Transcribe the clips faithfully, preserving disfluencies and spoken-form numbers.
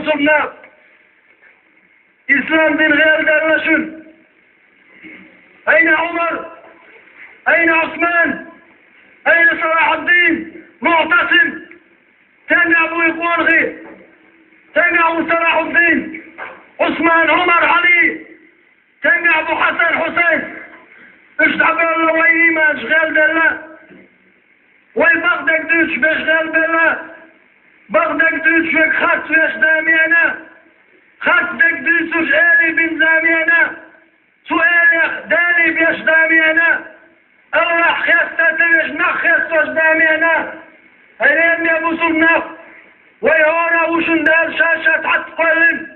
бусулба нах. Ислам дин гӀердарла шун. Айна Умар? Айна Усман? Айна Салахьуддин, Муътасим? Тенга бу къонхий? Тенга бу Салахьуддин, Усман, Умар, Али? Тенга бу Хьасан, Хьусайн? Уьш дӀабоьлла вай иманаш гӀердарла. Вай бакъдерг дуьйцуш берш гӀердарла. Бакъдерг дуьйцуш верг харц веш замена. Харц дерг дуьйцуш эли бина замена. Цу элех Дала беш замена. Аллахь хеста ца веш, нах хестош замена. Хьайрен ме бусулба нах, вай хӀора ву шун Дала ша-ша тӀакхоьллина.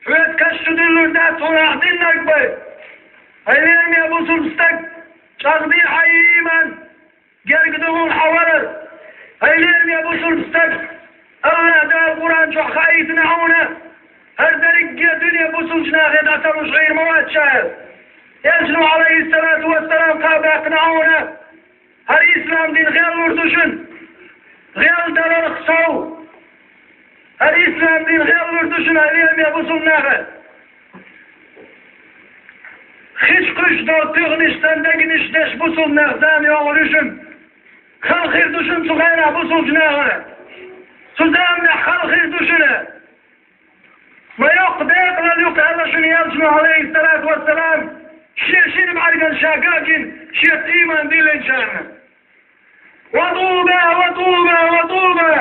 Хьоьца каш чу дуьллур дац хӀун ахь диннарг бай. Хьайрен ме бусулба стаг, чӀагӀде хьан иман. Герга ду хьуна хьан валар. Хьайрен ме бусулба стаг, Аллахь Дала Къуръан чохь хаийтина хьуна, хӀара дерриге дуьне бусулба нахе дӀа ца луш гӀийр ма вац ша аьлла. Элчано, Ӏалайхиссалату вассалам, кхаъ баьккхина хьуна, хӀара ислам дин гӀеллур ду шуна, гӀелдаларх сов. ХӀара ислам дин гӀеллур ду шуна, хьайрен ме бусулба нах. Хиш-кхуьш долу туьгӀанаш санна дегнаш деш бусулба нах зама йогӀур ю шуна. Хала хир ду шуна цу хенахь бусулба нахана. Цу заманахь хала хир ду шуна. Ма йоккха декъалалла ю-кх аьлла шуна элчано, Ӏалайхиссалату вассалам, шен шина бӀаьргана ша гина, шеца иман диллинчарна. Ва тӀуба, ва тӀуба, ва тӀуба!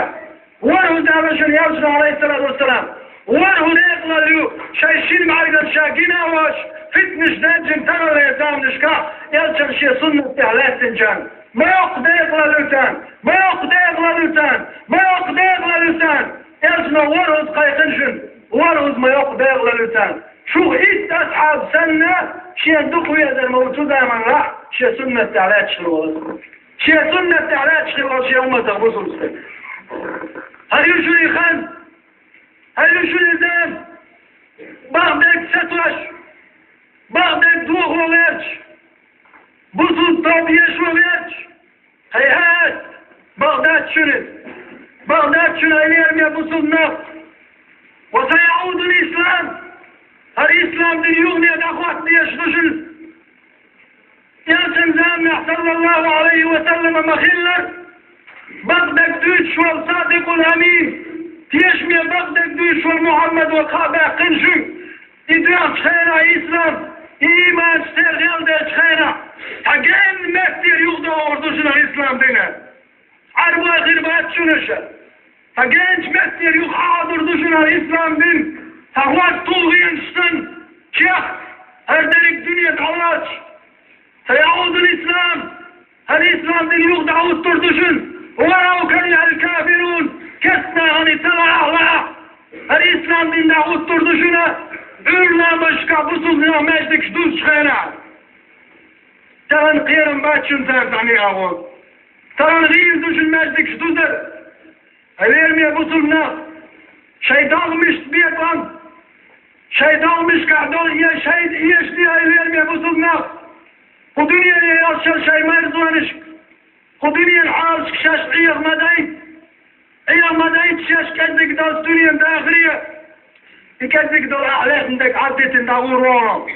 ВорхӀазза аьлла шуна элчано, Ӏалайхиссалату вассалам. ВорхӀазза декъалалла ю шайн шина бӀаьргана ша гина а воцуш, фитнаш даьржина таханлерчу заманашкахь элчанан шен суннат тӀехь лаьттинчарна. Ма йоккха декъалалла ю царна! Ма йоккха декъалалла ю царна! Ма йоккха декъалалла ю царна! Элчано ворхӀазза кхайкхина шуна. ВорхӀазза ма йоккха декъалалла ю царна. Шух итт асхьаб санна, шен дукха везар ма ву цу заманахь шен суннат тӀехь лаьтташ хир волу. Шен суннат тӀехь лаьтташ хир волу шен умматах бусулба стаг. ХӀара ю шуна и хан, хӀара ю шуна и зама, бакъдерг сатош, бакъдерг дохо гӀерташ, бусулба тоба ешо гӀерташ. ХӀай-хӀай, бакъ дац шуна иза, бакъ дац шуна, хьайрен ме бусулба нах. Ва сайаӀудул ислам, хӀара ислам дин юхане дӀахӀотта дезаш ду шуна. Элчан заманахь, саллаллаху Ӏалайхи ва саллама, ма хиллара бакъдерг дуьйцуш волу Садикъул Амин, тешаме бакъдерг дуьйцуш волу Мухьаммад вара кхаъ баьккхина шуьга. И доьхучу хенахь ислам, и иман церан гӀелделлачу хенахь, цхьа генна меттера юхадогӀур ду шуна ислам дин. Ӏарбой хир бац шуна ша. Цхьа генначу меттера юха Ӏадур ду шуна ислам дин, цхьа хӀорд тулгӀенаш санна, чех, хӀара дерриг дуьне дӀалоцуш. СайаӀудул ислам, хӀара ислам дин юха дӀахӀуттур ду шуна. Ва лав карихал кафирун, керста нахана и ца лаахь а, хӀара ислам дин дӀахӀуттур ду шуна, Ӏуьйра ламазашкахь бусулба нах маьждигаш дузучу хенахь. Тахана кхерам бац шуна цара цхьаьна агӀо. Тахана гӀийла ду шуна маьждигаш дузар. Хьайрен ме бусулба нах, шайн догӀмашца бекъам, шайн догӀмашкахь долу е шайн эшна, хьайрен ме бусулба нах, кху дуьненан ялшал шайн марзонашка, кху дуьненан хьалашка шаьш Ӏеха ма дайта, Ӏеха ма дайта шаьш кӀеззиг долчу дуьненан дахаре, и кӀеззиг долу ахь лехна дерг Ӏадитина дӀагӀур вогӀу.